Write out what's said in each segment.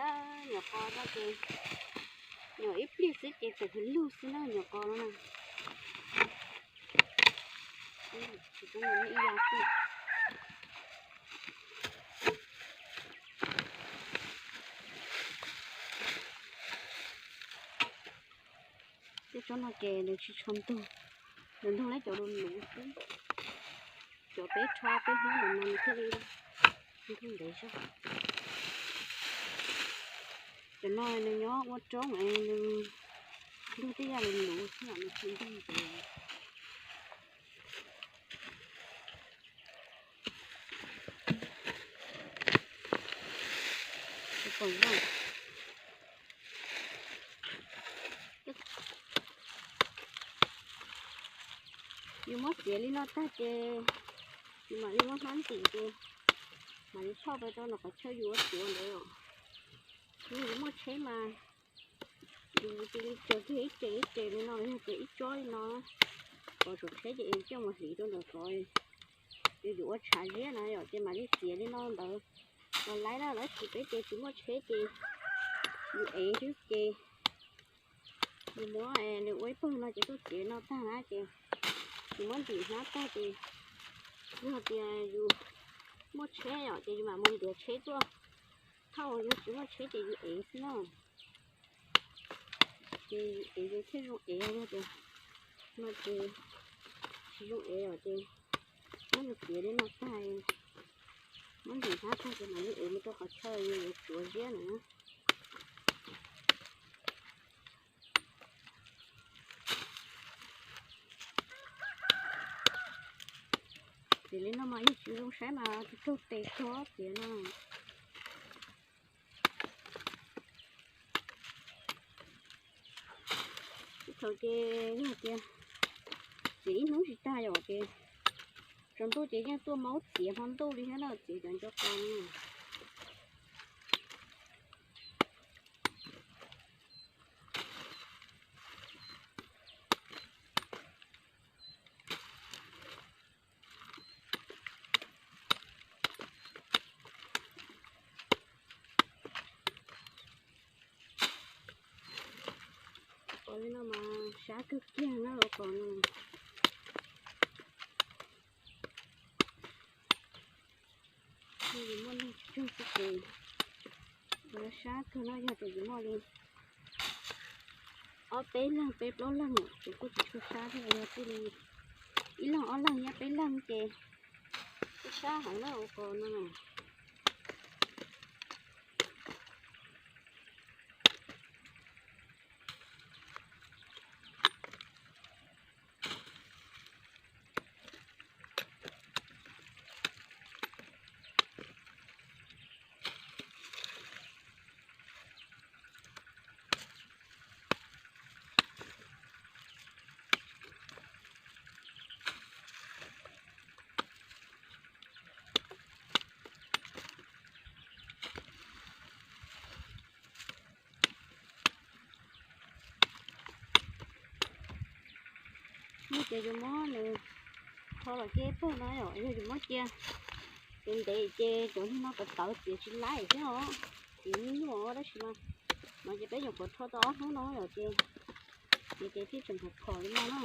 Nyuam qos no ces nyuam ib pliag xwb ces tawm hwv lug xwb na, nyuam qos no na. Tsis tau no ib yam xwb. Tej tsob no ces nws tsis tshua ntug, nws ntug lawm cov luv luv xwb. Cov peb rho peb hnub ntawm no nws thiaj li ntug ntev zog. Cov no nws nyob ua roob es nws ntug tej yam luv luv xwb los nws tsis ntug ntev. Yus muab txiav li no tag ces yus mam li muab hnab ntim ces mam li thauj pais rau nram qhov chaw yus ua txiav ntawd os. Yog yus muaj tsheb mas yus cia li tsaws kiag ib ce ib ce li no, yog tias ib tsob li no, pov tsoom tsheb ces es coj mus hliv rau ntawm qhov yus ua tshav ziab na yom, ces mam li txiav li no ntawd los laib na. Lawv tsis, peb ces tsis muaj tsheb ces yus ev xwb ces yus muab nws ua ib pawg no ces tuaj txiav no tag na ces yus muab ntim hnab tag ces yog tias yus muaj tsheb yom ces yus mam mus ntiav tsheb tuaj thauj, yog tsis muaj tsheb ces yus ev xwb na. Ces ev ces thiaj zoo ev, yog tias no ces tsis zoo ev os ces muab nws txiav li no tag, muab ntim hnab tag ces mam li ev mus rau qhov chaw yus yuav tsuav ziab na. Txiav li no mas yeej tsis zoo saib mas tsis raug tes txog txiav no. Thaum ces yog tias txiav ib hnub tsis tag yom ces tsaus ntuj ces yeej tuaj maub txiav hmo ntuj li thiab na, txiav cov ncau qos no. Qos li no mas sab kawg kiag na, qos no. Yus muaj neeg tsawg xwb ces sab kawg no, yog tias yus muaj li ob peb leeg peb plaub leeg ces kuj tsis tshua sab thiab, yog txij li ib leeg ob leeg nyob peb leeg ces kuj sab heev na ua qos no. Muab ces yus muab nws tho los cia pawg no yom, yog yus muab cia ces ntev ces cov niag no tawv tawv txiav tsis laib thiab os, txiav nyuaj nyuaj dab tsi mas. No ces peb nyuam qhuav rho tau ob hnub no yom ces, ces thiaj tseem khov khov li no na.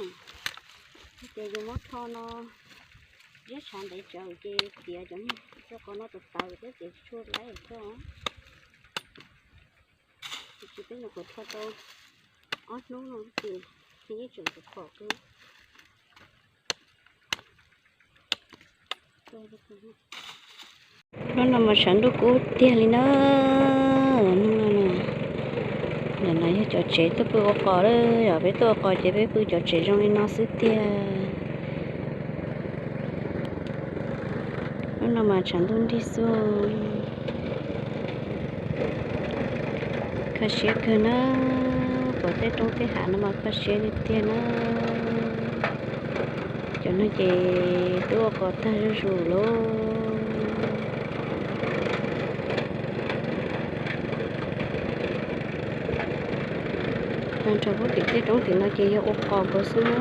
Ces yus muab rho no ziab tshav ntev tsawv ces txiav cov niag txoj qos no tawv tawv thiab txiav tsis tshua laib thiab os. Ces peb nyuam qhuav rho tau ob hnub no ces yeej tseem khov khov kawg. Hnub no mas tshav ntuj kub tiag li na. Hnub no, ntawm no yog cov tsev tuaj pw ua qos lawm, yog peb tuaj ua qos ces peb pw cov tsev zoo li no xwb tiag. Hnub no mas tshav ntuj nrig xwb. Kho siab kawg na, pom tej roob tej hav no mas kho siab tiag tiag na. Cov no ces twb ua qos tag zuj zus lawm. Tag nrho puag tim tej roob tim no ces yog ua qos kawg xwb na.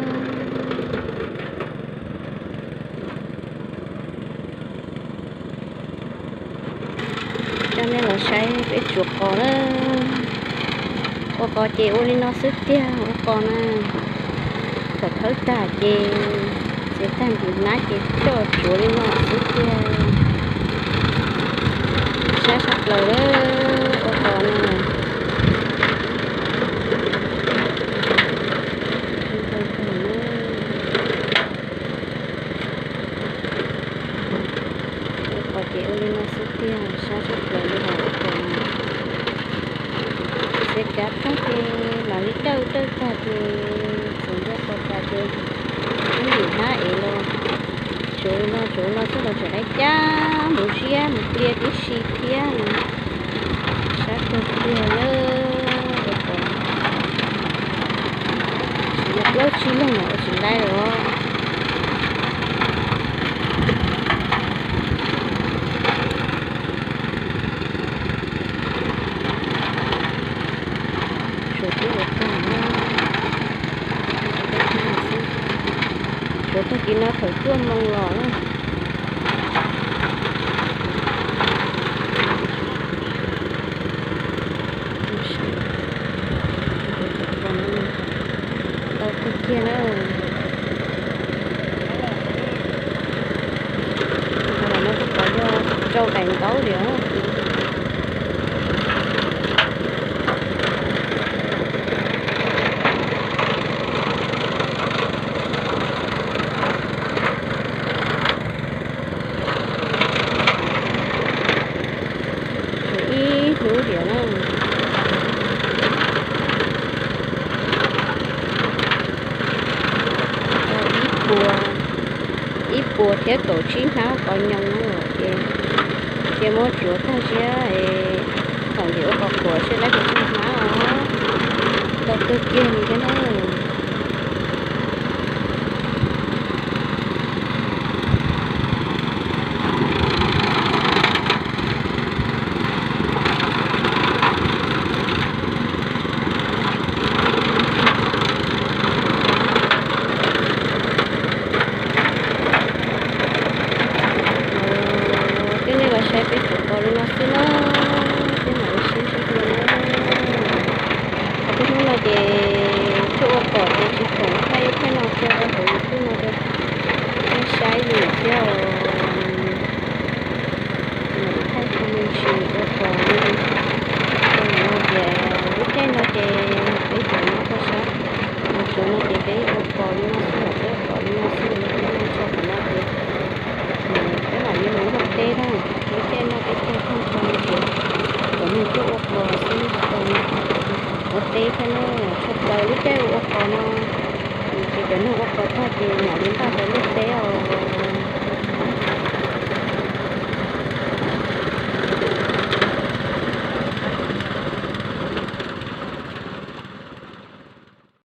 Coj nej los saib Peb tsuav qos na, ua qos ces ua li no xwb tiag, ua qos na, thaum thawb tag ces txiav tag ntim hnab ces coj tsuav li no xwb tiag. Sab sab plaws lawm, ua qos na. Ua qos ces ua li no xwb tiag, sab sab plaws li hos ua qos na. Txiav kav tag ces mam li dawj, dawj tag ces txiav npia qos tas ces ib ntim hnab es los tsuav li no, tsuav li no xwb los tseem laib cab mus ziab mus pliag tib si thiab no. Sab kawg kiag na, ua qos tsis yog plaub tsib leeg los ua tsis laib lawm os. Tsuav twb ua tag na, tsuav tag kis no thaum cuaj moo los na. Ntau kawg kiag na. Qhov no tab tom yog rau daim ntaub li os. Ib hnub diam na. Ib puas, ib puas thiab kaum tsib hnab qos nyoos na ces, ces muab tsuav tag siab es thaum ntim ua qos qhuav seb laib puas tsawg hnab os. Ntau kawg kiag li thiab na. Coj nej los saib peb tsuav qos li no xwb na, peb mam li saib seb puas na. Qhov peb hnub no ces tuaj ua qos ces tsis khoom thaij thaij no tso rau hauv YouTube no rau nej saib li thiab os. Thaij thaij me ntsis ua qos li no tias lub caij no ces peb cov nyob rau sab Hauv Suav no ces peb ua qos li no xwb, peb ua qos li no xwb, peb noj tshaj qhov no ces peb mam li mus luaj teb na. Lub caij no peb tuaj tag nrho ces cov neeg tuaj ua qos xwb, tsis tau ua teb thiab na. Tshaj plaws lub caij ua qos no ces cov neeg ua qos tag ces mam li npaj rau luaj teb os.